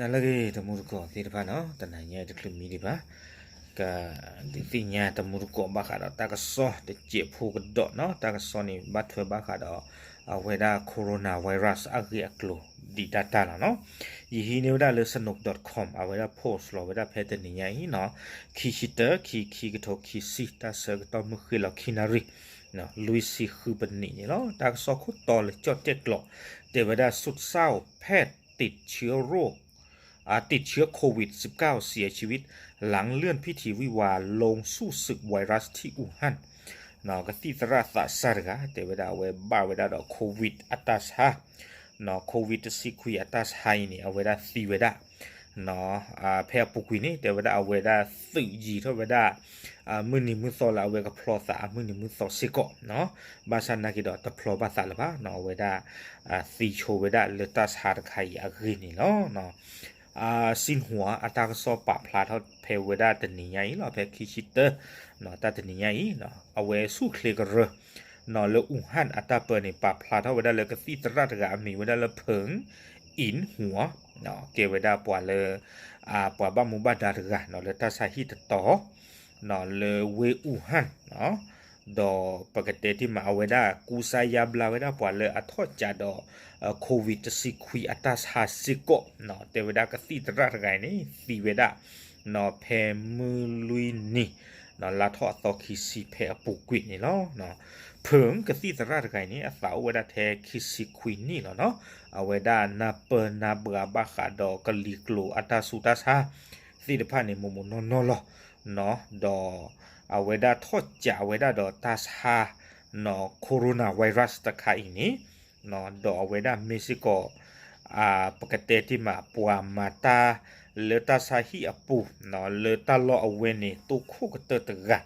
နလၢအဂ့ၤ တမူတကိးသ့ၣ်တဖၣ်နီၤ, တနၤညါအံၤတချုးမံဒံးဘၣ်, ကဒုးသ့ၣ်ညါတမူတကိးဘၣ်ဃးဒီးတၢ်ကစီၣ်တစဲးဖိကဒီးနီၤ, တၢ်ကစီၣ်န့ၣ် ဘၣ်ထွဲဘၣ်ဃးဒီး အဝဲဒၣ် coronavirus အဂ့ၢ်အကျိၤဒံးဒၣ်တၢ်လီၤနီၤ. ယဟံးန့ၢ်ဝဲဒၣ်လၢ Sanook dot com အဝဲဒၣ် post လီၤဝဲဒၣ်ဖဲတနံၤညါအံၤနီၤ, ခံဆံတၢ ခံ ခံကထိခံဆံ တၢ်ဆၢကတီၢ်မုၢ်ဃ့ၢ်လီၤခံနၣ်ရံၣ် လွံၢ်ဆံဃုပနံးန့ၣ်လီၤ. တၢ်ကစီၣ်ခိၣ်တီလၢကၠီၣ်တဲၣ်ကျိး တဲဝဲဒၣ် สุดเศร้า แพทย์ติดเชื้อโรค อ่า ติดเชื้อโควิดสิบเก้า เสียชีวิต หลังเลื่อนพิธีวิวาห์ลงสู้ศึกไวรัสที่อู่ฮั่น ကသံၣ်သရၣ်သးစၢ်တဂၤ တဲဝဲဒၣ်အဝဲဘၣ်ဝဲဒၣ်ဒီး COVID အတၢ်ဆါ, COVID တဆံခွံအတၢ်ဆါအံၤန့ၣ် အဝဲဒၣ်သံဝဲဒၣ် ဖဲအပူၤကွံာ်န့ၣ် တဲဝဲဒၣ်အဝဲဒၣ်သုးယံၤထီၣ်ဝဲဒၣ် မုၢ်နံၤမုၢ်သီလၢအဝဲကဖျီသးအမုၢ်နံၤမုၢ်သီစ့ၢ်ကီး, ဘၣ်ဆၣ်နာ်က့ဒီးတဖျီဘၣ်သးလၢၤဘၣ်နီၤ, အဝဲဒၣ် သံဆိဝဲဒၣ်လၢတၢ်ဆါတခါအံၤအဂ့ၢ်န့ၣ်လီၤ. ဆံဟူအတၢ်ကစီၣ်ပာ်ဖျါထီၣ်ဖဲဝဲဒၣ်တနံၤညါအံၤလီၤ, ဖဲခံဆံတၢ တၢ်တနံၤညါအံၤ အဝဲဆူၣ်ချ့ကရၢ နီၤ လၢ Wuhan အတၢ်ပၢန့ၣ် ပာ်ဖျါထီၣ်ဝဲဒၣ်လၢကသံၣ်သရၣ်တဂၤအမံၤဝဲဒၣ်လၢ Peng Inhua ကဲဝဲဒၣ်ပှၤလၢ ပှၤဘၣ်မူဘၣ်ဒါတဂၤနီၤ လၢတၢ်ဆါဟံၣ်တတီၤ လၢဝ့ၢ် Wuhan ဒီးပကတဲတ့ၢ်မး အဝဲဒၣ်ကူစါယါဘျါဝဲဒၣ်ပှၤလၢအထီၣ်ကးဒီး COVID တဆံခွံအတၢ်ဆါစ့ၢ်ကီး, တဲဝဲဒၣ်ကသံၣ်သရၣ်တဂၤအံၤန့ၣ် သံဝဲဒၣ် ဖဲမုၢ်လွံၢ်နံၤ လါထီၣ်အသီခံဆံဖဲအပူၤကွံာ်န့ၣ်လီၤ. Peng ကသံၣ်သရၣ်တဂၤအံၤန့ၣ် အသးအိၣ်ဝဲဒၣ်ထဲခံဆံခွံနံၣ်လီၤနီၤ, အဝဲဒၣ်နၢ်ပၢၢ်နၢ်ဘှါဘၣ်ဃးဒီးကလံၤကျိၤအတၢ်ဆူးတၢ်ဆါ သ့ၣ်တဖၣ်န့ၣ် မိၢ်မိၢ်နီၢ်နီၢ်လီၤ. ဒီးအဝဲဒၣ်ထီၣ်ကးဝဲဒၣ်ဒီးတၢ်ဆါ coronavirus တခါအံၤန့ၣ် ဒီးအဝဲဒၣ်မ့ၢ်စ့ၢ်ကီး ပကတဲတ့ၢ်မး ပှၤမၤတၢ်လၢတၢ်ဆါဟံၣ်အပူၤ လၢတၢ်လီၢ်အဝဲန့ၣ် တိခိၣ်ကတၢၢ်တဂၤ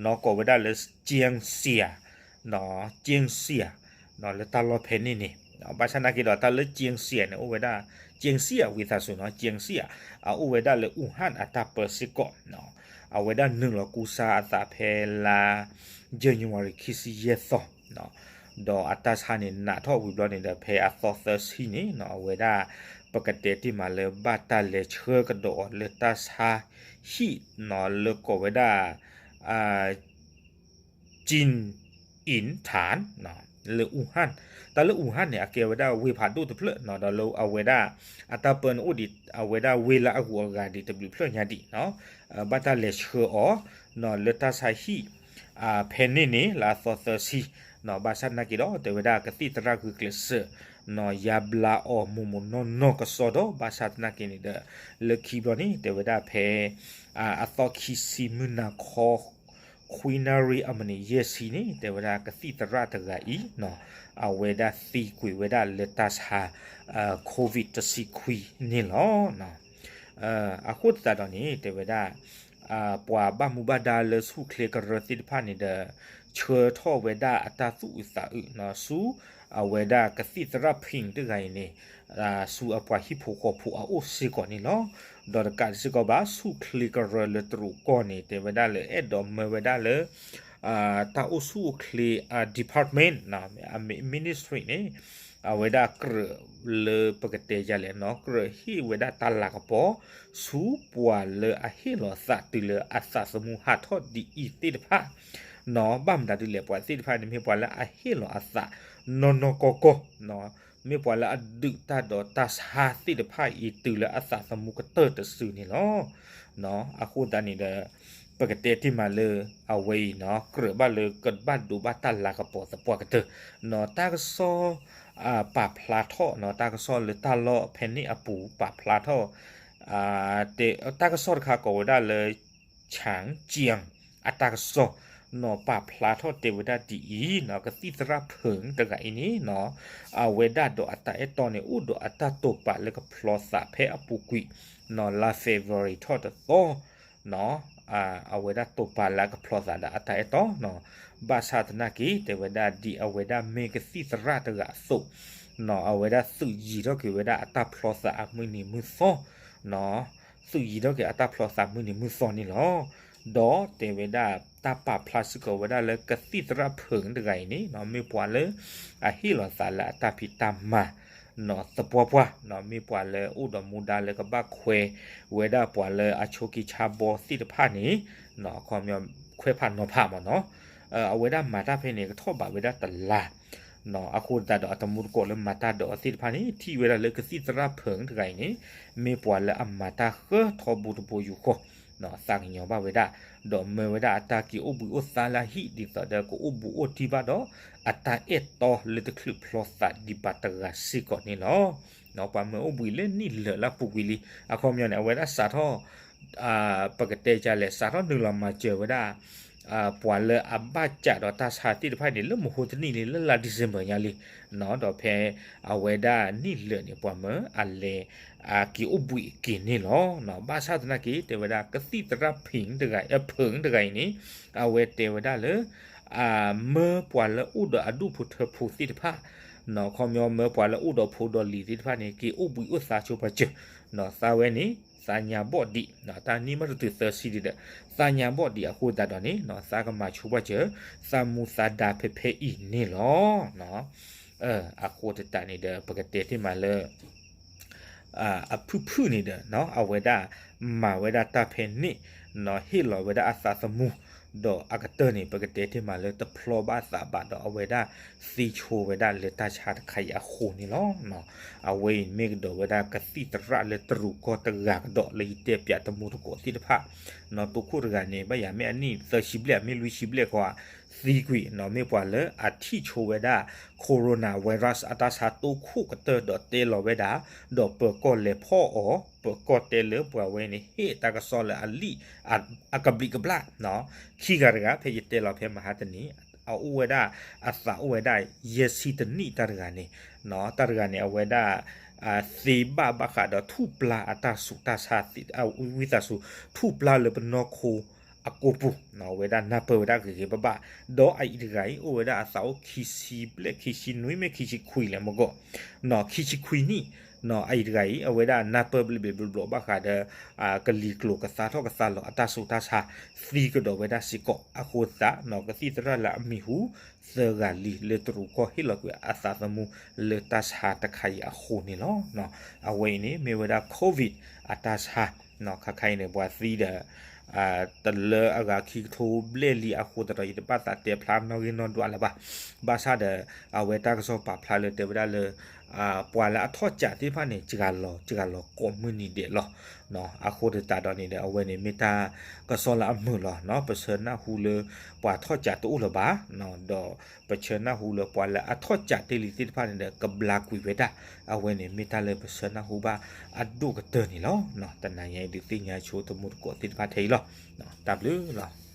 နီၤ ကိးဝဲဒၣ်လၢ ကၠ့စံယၤ ကၠ့စံယၤ လၢတၢ်လီၢ်ဖဲန့ၣ်န့ၣ် ဘၣ်ဆၣ်နာ်က့ဒီးတၢ်လၢ ကၠ့စံယၤ န့ၣ် အိၣ်ဝဲဒၣ် ကၠ့စံယၤ ဝံသးစူၤနီၤ ကၠ့စံယၤ အအိၣ်ဝဲဒၣ်လၢ Wuhan အတၢ်ပၢစ့ၢ်ကီး အဝဲဒၣ်နုာ်လီၤကူစါအသးဖဲလါ January ခံဆံယဲၢ်သီ ဒီးအတၢ်ဆါန့ၣ် နးထီၣ်ဝံၤဘျီန့ၣ်ဒီး ဖဲအသီသၢဆံန့ၣ်နီၤ အဝဲဒၣ် ပကတဲတ့ၢ်မးလၢဘၣ်တၢ်လဲၤဆှၢကဒီးအီၤလၢတၢ်ဆါဟံၣ်နီၤ လၢကိးဝဲဒၣ် ကၠ့အံထၣ် လၢ Wuhan တၢ်လၢ Wuhan န့ၣ် အကဲဝဲဒၣ်ဝ့ၢ်ဖးဒိၣ်တဖျၢၣ်နီၤ ဒီးလၢအဝဲဒၣ် အတၢ်ပၢန့ၣ်အိၣ်ဒံး အဝဲဒၣ်ဝ့ၢ်လၢအဂုၤအဂၤဒံးတဘျုးဖျၢၣ်ညါဒံးနီၤ ဘၣ်တၢ်လဲၤဆှၢအီၤနီၤ လၢတၢ်ဆါဟံၣ် ဖဲန့ၣ်န့ၣ် လၢအသီသၢဆံနီၤ ဘၣ်ဆၣ်သနာ်က့ဒီး တဲဝဲဒၣ်ကသံၣ်သရၣ်ဂုာ်ကျဲးစၢးနီၤ ယါဘျါအီၤမိၢ်မိၢ်နီၢ်နီၢ်ကစီဒီး ဘၣ်ဆၣ်သနာ်က့န့ၣ်ဒီး လၢခံဘျီန့ၣ် တဲဝဲဒၣ်ဖဲ အသီခံဆံမုၢ်နၤခီ ခွံနၣ်ရံၣ်အမံးနံးယဲၢ်ဆံန့ၣ် တဲဝဲဒၣ်ကသံၣ်သရၣ်တဂၤအံၤနီၤ အဝဲဒၣ်သံကွံာ်ဝဲဒၣ်လၢတၢ်ဆါ COVID တဆံခွံန့ၣ်လီၤ. အဃိသတးဒီးန့ၣ် တဲဝဲဒၣ် ပှၤဘၣ်မူဘၣ်ဒါလၢဆူၣ်ချ့ကရၢသ့ၣ်တဖၣ်န့ၣ်ဒီး ဆှၢထီၣ်ဝဲဒၣ်အတၢ်သူၣ်အုးသးအုးနီၤ ဆူအဝဲဒၣ်ကသံၣ်သရၣ် Peng တဂၤအံၤန့ၣ် ဆူအပှၤဟံၣ်ဖိဃီဖိအအိၣ်စ့ၢ်ကီးန့ၣ်လီၤ. ဒီးတကးဒံးစ့ၢ်ကီးဘၣ် ဆူၣ်ချ့ကရၢလၢတရူးကီၢ်န့ၣ် တဲဝဲဒၣ်လၢအဲၣ်ဒိးမၢဝဲဒၣ်လၢ တၢ်အိၣ်ဆူၣ်အိၣ်ချ့ department နီၤ အမ့ၢ် ministry န့ၣ် အဝဲဒၣ်ကြၢးလၢပကတဲယၤလဲၣ်နီၤ ကြၢးဟ့ၣ်ဝဲဒၣ်တၢ်လၤကပီၤ ဆူပှၤလၢအဟ့ၣ်လီၤသးတုၤလၢအသးသမူဟးထီၣ်ဒ်အံၤသ့ၣ်တဖၣ်နီၤ ဘၣ်မတၤဒ်လဲၣ် ပှၤသ့ၣ်တဖၣ်န့ၣ် မ့ၢ်ပှၤလၢအဟ့ၣ်လီၤအသးနီၢ်နီၢ်ကီၢ်ကီၢ်နီၤ မ့ၢ်ပှၤလၢအဒုးတၢ်ဒီးတၢ်ဆါသ့ၣ်တဖၣ်အံၤ တုၤလၢအသးသမူကတၢၢ်တစုန့ၣ်လီၤ. အဃိသတးန့ၣ်ဒီး ပကတဲတ့ၢ်မးလၢ အဝဲအံၤနီၤ ကြၢးဘၣ်လၢကဘၣ်ဒိးဘၣ်တၢ်လၤကပီၤသပှၢ်ကတၢၢ်နီၤ တၢ်ကစီၣ် ပာ်ဖျါထီၣ်နီၤ တၢ်ကစီၣ်လၢတၢ်လီၢ်ဖဲန့ၣ်အပူၤ ပာ်ဖျါထီၣ် တၢ်ကစီၣ်တခါကိးဝဲဒၣ်လၢ Changjiang အတၢ်ကစီၣ်နီၤ ပာ်ဖျါထီၣ်တဲဝဲဒၣ်ဒ်အံၤနီၤ ကသံၣ်သရၣ် Peng တဂၤအံၤန့ၣ်နီၤ အဝဲဒၣ်ဒီးအတၢ်အဲၣ်တီန့ၣ် အိၣ်ဒီးအတၢ်တိာ်ပာ်လၢကဖျီသးဖဲအပူၤကွံာ်နီၤ လါ February ထီၣ်တသီနီၤ အဝဲဒၣ်တိာ်ပာ်လၢအကဖျီသးဒီးအတၢ်အဲၣ်တီနီၤ ဘၣ်ဆၣ်သနာ်က့ တဲဝဲဒၣ်ဒ်အဝဲဒၣ်မ့ၢ်ကသံၣ်သရၣ်တဂၤအသိးနီၤ အဝဲဒၣ်သုးယံၤထီၣ်က့ၤဝဲဒၣ်အတၢ်ဖျီသးအမုၢ်နံၤမုၢ်သီနီၤ သုးယံၤထီၣ်က့ၤအတၢ်ဖျီသးမုၢ်နံၤမုၢ်သီန့ၣ်လီၤ. ဒီးတဲဝဲဒၣ်တၢ်ပာ်ဖျါစ့ၢ်ကီးဝဲဒၣ်လၢကသံၣ်သရၣ် Peng တဂၤအံၤန့ၣ်နီၤ မ့ၢ်ပှၤလၢအဟ့ၣ်လီၤသးလၢအတၢ်ဖံးတၢ်မၤ သပှၢ်ပှၢ် မ့ၢ်ပှၤလၢအိၣ်ဒီးမူဒါလၢကဘၣ်ခွဲးဝဲဒၣ်ပှၤလၢအဆိးက့ဆါဘီသ့ၣ်တဖၣ်န့ၣ် ခွဲးဖးနီၤဖးမ့ၢ်နီၤ, အဝဲဒၣ်မၤတၢ်ဖဲန့ၣ် ကထီၣ်ဘးဝဲဒၣ်တလါ အဃိသတးဒီးအတံၤသကိးလၢမၤတၢ်ဒီးအီၤသ့ၣ်တဖၣ်န့ၣ် ထံၣ်ဝဲဒၣ်လၢကသံၣ်သရၣ်ဖၢးတဂၤအံၤန့ၣ် မ့ၢ်ပှၤလၢအမၤတၢ်ဃၢထီဘူတဘိယူၢ်ဃီ သးကညီၤဘၣ်ဝဲဒၣ်, ဒီးမၢဝဲဒၣ်အတၢ်က့ၤအိၣ်ဘှံးအိၣ်သါလၢအဟံၣ် ဒ်သိးဒီးကအိၣ်ဘူးအိၣ်တံၢ်ဘၣ်ဒီး အတၢ်အဲၣ်တီလၢတချုးဖျီသးဒံးဘၣ်တဂၤစ့ၢ်ကီးန့ၣ်လီၤ. ပှၤမၢအိၣ်ဘှံးလၢနံၣ်လၢာ်လၢအပူၤကွံာ်လံ အခီပညီန့ၣ် အဝဲဒၣ်စးထီၣ် ပကတဲဒ်လဲၣ် စးထီၣ်နုာ်လီၤမၤစၢၤဝဲဒၣ် ပှၤလၢအဘၣ်စးဒီးတၢ်ဆါသ့ၣ်တဖၣ်န့ၣ် လၢမဟိတနံၣ်လံ လၢလါ December ညါလံ, ဒီးဖဲအဝဲဒၣ်နံၣ်လၢာ်န့ၣ် ပှၤမၢအလဲၤက့ၤအိၣ်ဘှံးက့ၤန့ၣ်လီၤ. ဘၣ်ဆၣ်သနာ်က့ တဲဝဲဒၣ်ကသံၣ်သရၣ်ဖၢးတဂၤ ဖၢးတဂၤအံၤန့ၣ် အဝဲတဲဝဲဒၣ်လၢ မၢပှၤလၢအိၣ်ဒီးအဒူၣ်ဖိထၢဖိသ့ၣ်တဖၣ် ခီပညီမၢပှၤလၢအိၣ်ဒီးဖိဒီးလံၤသ့ၣ်တဖၣ်န့ၣ် က့ၤအိၣ်ဘှံးအိၣ်သါဆိပာ်စၢၤ, သးဝဲန့ၣ် သးညါဘီၣ်ဒံး တၢ်နံၣ်မ့ၢ်တတုၤသၢဆံဒံးဒီး သးညါဘီၣ်ဒံးအဃိသတးဒီးန့ၣ် သးကမၤဆိပာ်စၢၤ သးမူသးဒါဖဲဖဲအံၤန့ၣ်လီၤ. အဃိသတးန့ၣ်ဒီး ပကတဲတ့ၢ်မးလၢ အဖုၣ်ဖုၣ်န့ၣ်ဒီး အဝဲဒၣ်မၤဝဲဒၣ်တၢ်ဖဲန့ၣ် ဟ့ၣ်လီၤဝဲဒၣ်အသးသမူ ဒီးအကတၢၢ်န့ၣ် ပကတဲတ့ၢ်မးလၢတဖျီဘၣ်သးဘၣ်ဒီး အဝဲဒၣ်သံဆိဝဲဒၣ်လၢတၢ်ဆါတခါအံၤအဃိန့ၣ်လီၤ. အဝဲအံၤမ့ၢ်ကဒီးဝဲဒၣ်ကသံၣ်သရၣ်လၢတရူးကီၢ်တဂၤကဒီးလၢယတဲပၠးတံၤသကိးသ့ၣ်တဖၣ် တိခိၣ်တဂၤန့ၣ် ဘၣ်ယၤမ့ၢ်အနံၣ်သၢဆံဘျဲၣ် မ့ၢ်လွံၢ်ဆံဘျဲၣ်ဃီ သံကွံာ် မ့ၢ်ပှၤလၢအထံၣ်ဆိဝဲဒၣ် coronavirus အတၢ်ဆါတိခိၣ်ကတၢၢ်ဒီးတဲလီၤဝဲဒၣ် ဒီးပၢၤကီၢ်လဲၤဖီၣ်အီၤ ပၢၤကီၢ်တဲလၢပှၤဝဲန့ၣ် ဟ့ၣ်တၢ်ကစီၣ်လၢအလံၣ် အကဘျံးကဘျၣ် ခံဂၤတဂၤ ဖဲယတဲလီၤဖဲမဟါတနံၤ အအိၣ်ဝဲဒၣ် အသးအိၣ်ဝဲဒၣ်ယဲၢ်ဆံတနံၣ်တၢ်တဂၤန့ၣ် တၢ်တဂၤန့ၣ် အဝဲဒၣ် သ့ဘၣ်ဘၣ်ဃးဒီးထူၣ်ပျၢ်အတၢ်ဆူးတၢ်ဆါ ဝံသးစူၤ ထူၣ်ပျၢ်လၢပနီၢ်ခိအကိာ်ပူၤ အဝဲဒၣ်နၢ်ပၢၢ်ဝဲဒၣ်ဂ့ၤဂ့ၤဘၣ်ဘၣ် ဒီးအအံၤတဂၤအံၤ အိၣ်ဝဲဒၣ်အသးအိၣ်ခံဆံဘျဲၣ် ခံဆံနွံမ့ၢ်ခံဆံခွံလဲၣ်မ့ၢ်ဂီၢ် ခံဆံခွံနံၣ် အအံၤတဂၤအံၤ အဝဲဒၣ်နၢ်ပၢၢ်ဘျ့ဘျ့ဘျီဘျီဘၣ်ဃးဒီး ကလံၤကျိၤကသါထီၣ်ကသါလီၤအတၢ်ဆူးတၢ်ဆါ သံကဒီးဝဲဒၣ်စ့ၢ်ကီး အဃိသတး ကသံၣ်သရၣ်လၢအမံၤဟူ သၢဂၤလံလၢတရူးကီၢ်ဟ့ၣ်လီၤကွံာ်အသးသမူလၢတၢ်ဆါတခါအံၤအဃိန့ၣ်လီၤ. အဝဲအံၤန့ၣ် မ့ၢ်ဝဲဒၣ် COVID အတၢ်ဆါ ခါခါအံၤန့ၣ် ပှၤသံဒီး တလၢအဂၤခံကထိဘျဲၣ်လံအဃိသတးဒီး ယတဘၣ်သးတဲဖျါနီၣ်ဂံၢ်နီၣ်ဒွးလၢၤဘၣ်. ဘၣ်ဆၣ်ဒီး အဝဲတၢ်ကစီၣ်ပာ်ဖျါလၢတဲဝဲဒၣ်လၢ ပှၤလၢအထီၣ်ကးသ့ၣ်တဖၣ်န့ၣ် စှၤလီၤ စှၤလီၤကိးမုၢ်နံၤဒဲးလီၤ. အဃိသတးဒီးန့ၣ်ဒီး အဝဲန့ၣ်မ့ၢ်တၢ်ကစီၣ်လၢအမုာ်လီၤ. ပဆၢနၢ်ဟူလၢ ပှၤထီၣ်ကးတအိၣ်လၢၤဘၣ် ဒီးပဆၢနၢ်ဟူလၢပှၤလၢအထီၣ်ကးတ့ၢ်လံသ့ၣ်တဖၣ်န့ၣ်ဒီး ကဘျါကွံာ်ဝဲဒၣ် အဝဲန့ၣ်မ့ၢ်တၢ်လၢပဆၢနၢ်ဟူဘၣ်အဒိၣ်ကတၢၢ်န့ၣ်လီၤ. တနၤညါအံၤဒုးသ့ၣ်ညါဆိသမူသကိးသ့ၣ်တဖၣ်ထဲအံၤလီၤ. တၢ်ဘျုးလီၤ.